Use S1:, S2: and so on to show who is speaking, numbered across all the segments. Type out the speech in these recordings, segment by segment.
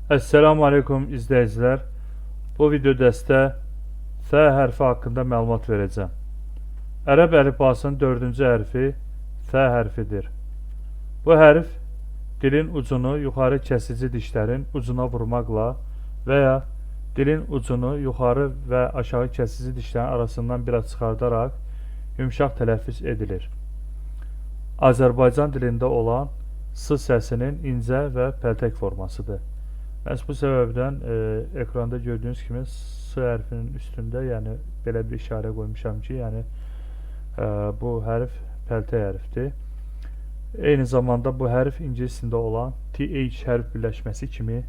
S1: Esselamu Aleyküm izləyicilər. Bu video dəstə F hərfi haqqında məlumat verəcəm. Ərəb əlifbasının dördüncü hərfi F hərfidir. Bu hərf dilin ucunu yuxarı kəsici dişlərin ucuna vurmaqla və ya dilin ucunu yuxarı və aşağı kəsici dişlərin arasından biraz çıxardaraq yumşaq tələffüz edilir. Azərbaycan dilində olan S səsinin incə və pəltək formasıdır. Məhz bu səbəbdən ekranda gördüyünüz kimi S hərfinin üstündə, yəni belə bir işarə qoymuşam ki, yəni bu hərf pəltək hərfdir. Eyni zamanda bu hərf ingilis dilində olan TH hərf birləşməsi kimi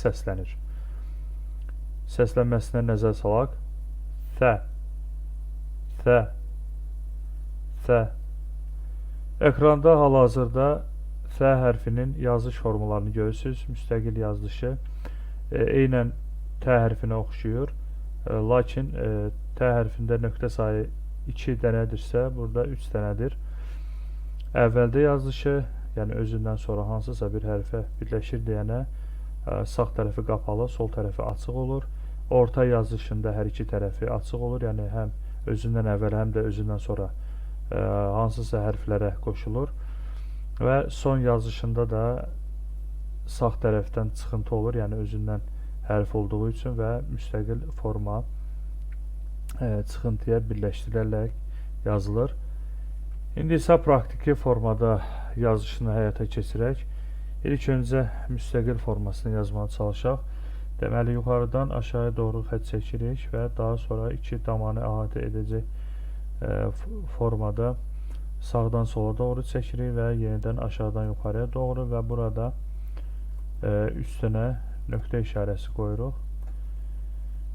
S1: səslənir. Səslənməsinə nəzər salaq. Th, th, th. Ekranda hal-hazırda F hərfinin yazış formalarını görürsünüz. Müstəqil yazılışı eynən T hərfinə oxşuyur. Lakin T hərfində nöqtə sayı 2 dənədirsə, burada 3 dənədir. Əvvəldə yazılışı, yəni özündən sonra hansısa bir hərfə birləşir deyənə sağ tərəfi qapalı, sol tərəfi açıq olur. Orta yazılışında hər iki tərəfi açıq olur. Yəni həm özündən əvvəl, həm də özündən sonra hansısa hərflərə qoşulur. Və son yazışında da sağ tərəfdən çıxıntı olur, yəni özündən hərf olduğu üçün və müstəqil forma çıxıntıya birləşdirilərək yazılır. İndi isə praktiki formada yazışını həyata keçirək. İlk öncə müstəqil formasını yazmağa çalışaq. Deməli, yuxarıdan aşağıya doğru xətt çəkirik və daha sonra iki damanı əhatə edəcək formada sağdan sola doğru çəkirik və yenidən aşağıdan yuxarıya doğru və burada 3 dənə nöqtə işarəsi qoyuruq.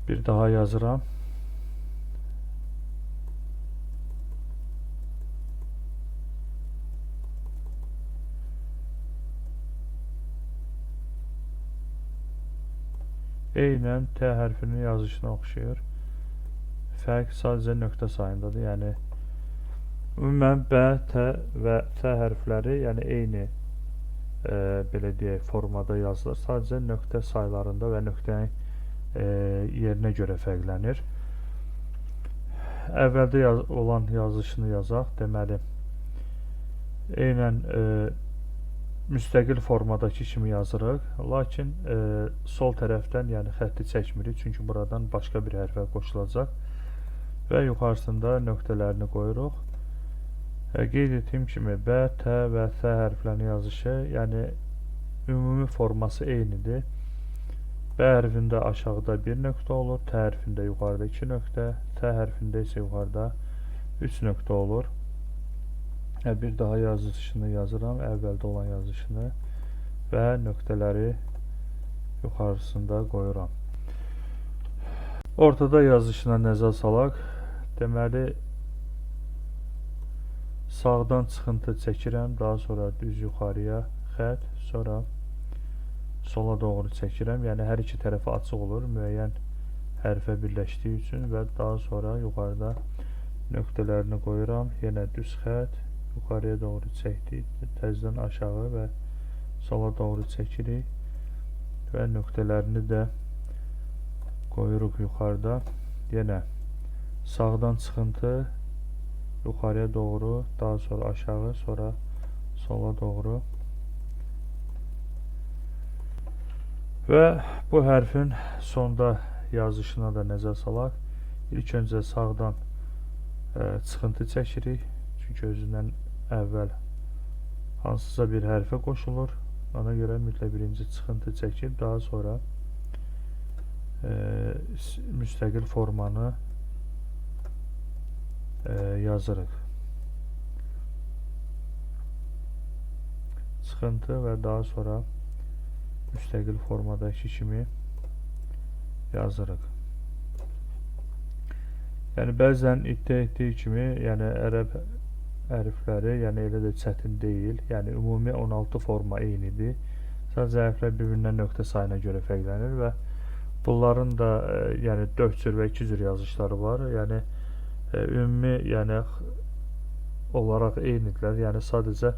S1: Bir daha yazıram. Eynən T hərfinin yazışına oxşayır. Fərq sadəcə nöqtə sayındadır. Yəni ümumən B, T və T hərfləri, yəni eyni belə deyək formada yazılır. Sadəcə nöqtə saylarında və nöqtənin yerinə görə fərqlənir. Əvvəldə olan yazışını yazaq. Deməli, eynən müstəqil formadakı kimi yazırıq. Lakin sol tərəfdən, yəni xətti çəkmirik. Çünki buradan başqa bir hərfə qoşulacaq. Və yuxarısında nöqtələrini qoyuruq. Qeyd etdiyim kimi B, T və Th hərflərinin yazışı, yəni ümumi forması eynidir. B hərfində aşağıda bir nöqtə olur, T hərfində yuxarıda 2 nöqtə, T hərfində isə yuxarıda 3 nöqtə olur. Bir daha yazışını yazıram, əvvəldə olan yazışını və nöqtələri yuxarısında qoyuram. Ortada yazışına nəzər salaq. Deməli, sağdan çıxıntı çəkirəm, daha sonra düz yuxarıya xətt, sonra sola doğru çəkirəm. Yəni hər iki tərəfi açıq olur, müəyyən hərfə birləşdiyi üçün və daha sonra yuxarıda nöqtələrini qoyuram. Yenə düz xətt, yuxarıya doğru çəkdik, təzədən aşağı və sola doğru çəkirik və nöqtələrini də qoyuruq yuxarıda. Yenə sağdan çıxıntı, yuxarıya doğru, daha sonra aşağı, sonra sola doğru. Və bu hərfin sonda yazışına da nəzər salaq. İlk öncə sağdan çıxıntı çəkirik. Çünki özündən əvvəl hansısa bir hərfə qoşulur. Ona görə mütləq birinci çıxıntı çəkib, daha sonra müstəqil formanı yazırıq. Çıxıntı və daha sonra müstəqil formadakı kimi yazırıq. Yəni bəzən iddia etdiyi kimi, yəni ərəb hərfləri, yəni elə də çətin deyil. Yəni ümumi 16 forma eynidir. Sadəcə hərflər bir-birindən nöqtə sayına görə fərqlənir və bunların da yəni 4 cür və 2 cür yazışları var. Yəni ümumi, yəni olaraq eynidirlər. Yəni sadəcə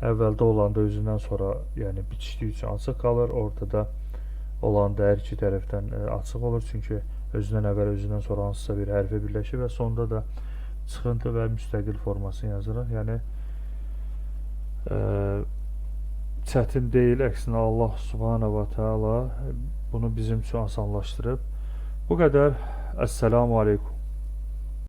S1: əvvəldə olanda özündən sonra, yəni bitişdiyi üçün açıq qalır, ortada olanda hər iki tərəfdən açıq olur. Çünki özündən əvvəl, özündən sonra hansısa bir hərfə birləşir və sonda da çıxıntı və müstəqil formasını yazırıq. Yəni çətin deyil, əksinə Allah Subhanahu va Taala bunu bizim üçün asanlaşdırıb. Bu qədər. Əssalamu aleykum.